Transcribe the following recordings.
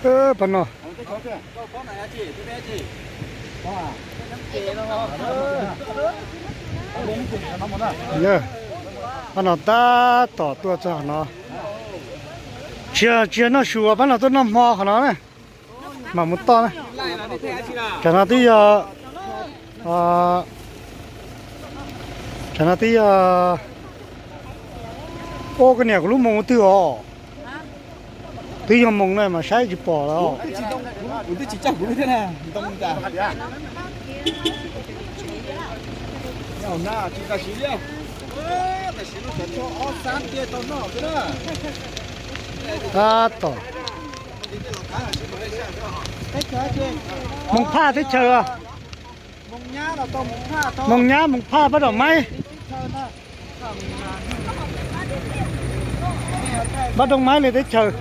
Pab no, pab no tab tom tuaj txog qhov no. Tsis, tsis yog noj su, pab no tuaj noj hmo qhov no na. Mam mus toj na. Tam no twb yog, tam no twb yog, ua koj niam, kuv lub moos ua twg os? Twb yog moos na mas saib tsis pom lawm. Tab tom, Moos Phaj teb chaws, Moos Nyab, Moos Phaj, Pab Doom Maib, Pab Doom Maib li teb chaws.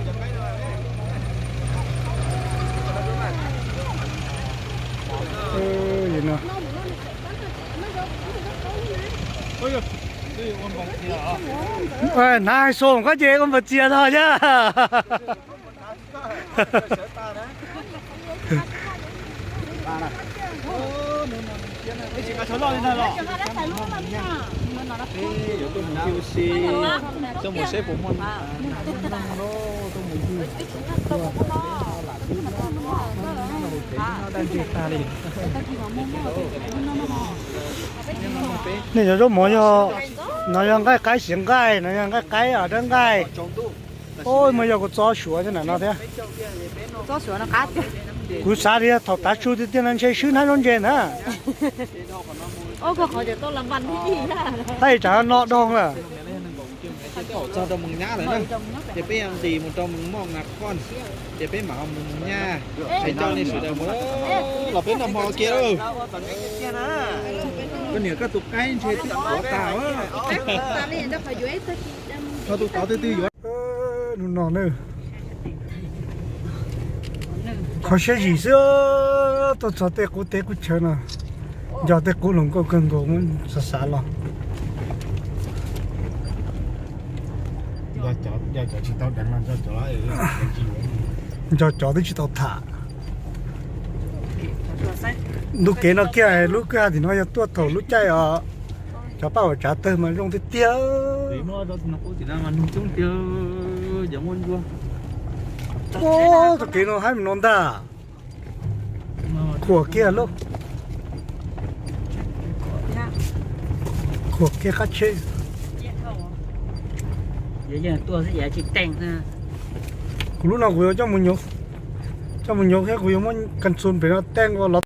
Hnav hais xo koj ces ua npaws txias tod yaj. Nej cov zaub mov yog, no yog nqaij qaib siav nqaij, no yog nqaij qaib dawb nqaij. Ua muaj yog kuv txob suav nyob ntawm no thiab. Kuv xav tias thaum tav su tiag tiag no ntshe swb hnab zaub ntses ntag. Tab sis tsam no doog lawm. Ces peb yuav nqis mus rau Moos Moj Nas Khoj, ces peb mam ho mus Moos Nyab. Es coj nej sawv daws mus los peb noj hmo kiag lauj. Koj niam koj tus qaib ntshe twb tuav tas. Kho tus tod twg twg yuav. Hnub no na, kho siab zim xwb, tuaj txog tej qub teb qub chaw no, nco tej qub hluas nkauj kawg nkaus, muab xav xav los. Nco cov twb tsis tau tham. Ntu kev no kiag, lub kwj ha tim no yog tuaj thaum lub caij os, cov paj uas tsav tawg mas zoo tiag tiag. Tus kev no haib mus no ntag. Khuam kiag lauj. Khuam kiag qab tsheb. Kuv lub no kuv yuav coj mus nyuv, coj mus nyuv thiab kuv yuav muab kas txus pem no teej ua los.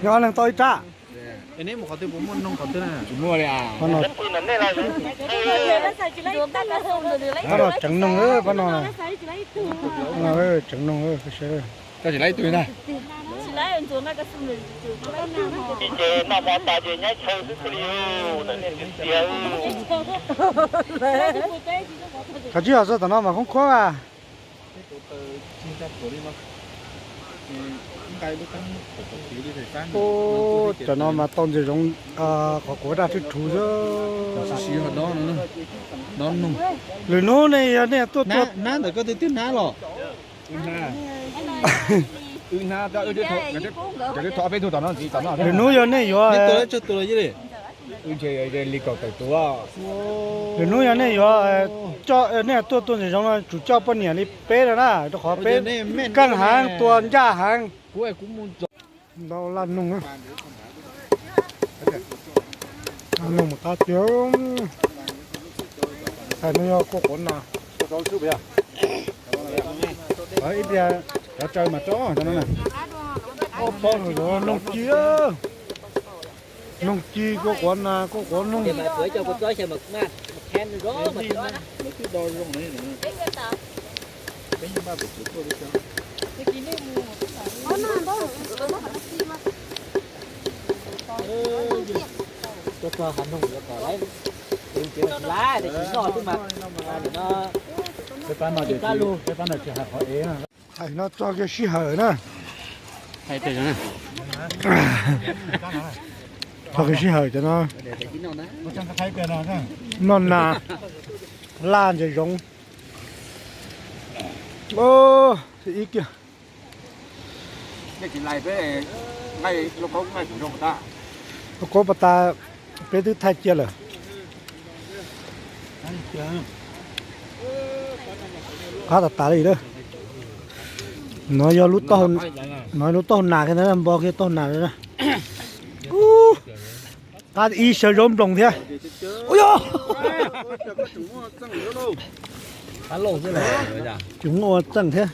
Nyob leej tau ib rab. Pab no tseev noog, pab no tseev noog. Koj tsis laib ib tug ntag. Ces noj hmo tas ces nyob chaw xwb li. Koj tsis yog txog tom no mas khoob khuab a. Cov no mas tau ntses zoov, qhov quav daj tswb rhuv xwb. Lwm hnub ne yog nej tuaj tuaj, nab ntawm koj twb twb hnab los. Lwm hnub yog nej yuav, lwm hnub yog nej yuav coj, nej tuaj tuaj ntses zoov no tsum coj poj niam li peb no na, rau qhov peb keej heev, tua ncaj heev. Ntau laj noog, laj noog mus qab tiag. Hais no yog kua quav nas. Ib pliag cov tsaws mas tso no. Pob noog ci, noog ci, kua quav nas, kua quav noog. Hais no tso kiag sij hawm na. Tso kiag sij hawm cov no. Noj nas, laj ntses zoov. Ib kiag. Lauj kaub pas tas peb twb thaij cia lawm. Qab tas tas li lawm. No yog lub, no lub taub hau nas kiag ntag, npo kiag taub hau nas na. Qab ib sawv zaub nploos thiab. Ua yog, tseem muaj ua txeej thiab.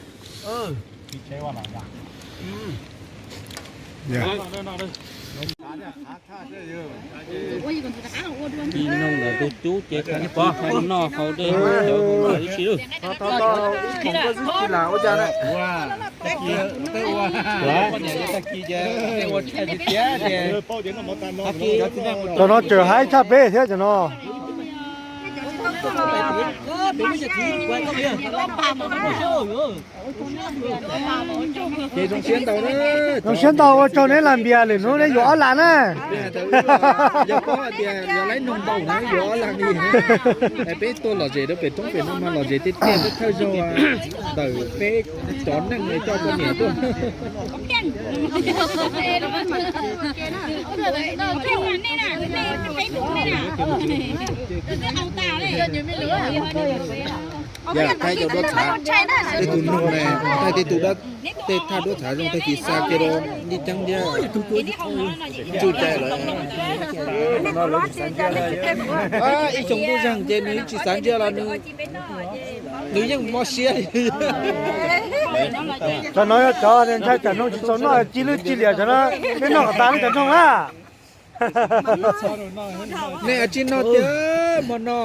Ib noog ntawm tus cub ces khav noj haus dej cov ib si lawm. Cov no tseem haib tshaj peb thiab cov no. Zoo siab ntau ua tsaug neb lam npias lwm hnub neb yuav ob lam na. Yog paub hais tias yog laib noog ntau na yuav ob lam li. Peb tuaj lom zem rau pem roob pem no mas lom zem tiag tiag, peb thawj zaug ntawm peb cov neej coj poj niam tuaj. Yog thaij cov duab txhav, tej tus noog ne, thaij tej tus dab, tej thaj duab txhav zoo tag kis xa kiag rau Nyiaj Ceeb thiab Ntsuj Cai lawm. Ib xyoo ntuj zeeg ces nws tsis xav ntsia los nws, nws yeej mob siab li. Cov no yog cov ntshai tsam noog tsis txaus noj ci lwj ci liam, cov no peb noj kom tas lub cov noog na. Nej tsis noj tiag, mov no.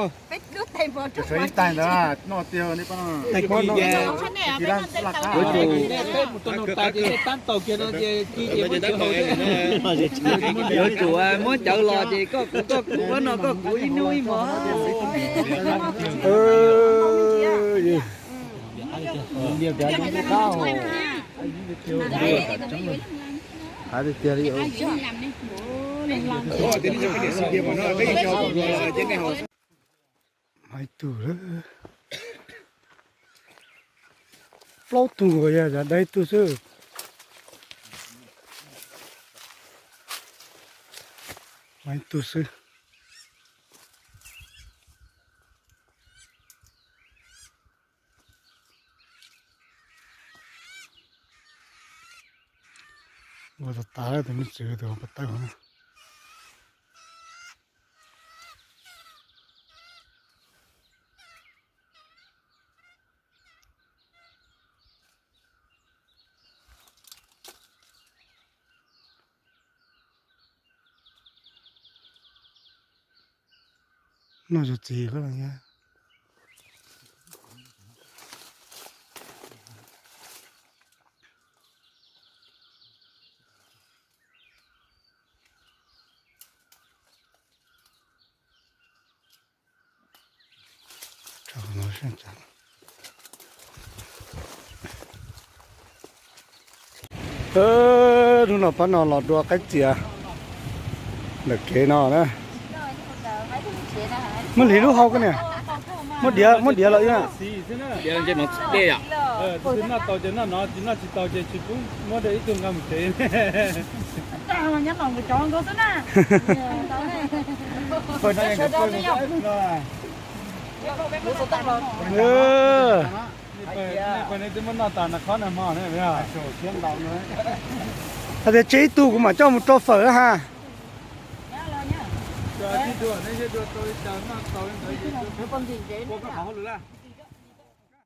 Yuav tsum muab cawv los ces koj kuv koj kuv, koj no koj kuv, ib hnub ib mov. Hais tiag li. Hais tug, plaub tug, yog dai tug xwb. Hais tug xwb. Ua tas tas tus me txwv tus pas tawb na. Noj cov txiv koj los nyab. Hnub no pab no los dua qaib txias ntawm kev no na. Muab hliv lub hau koj niam. Muab diav, muab diav los ib. Hais tias tseg ib tug kuv mam coj mus rau fawm ha.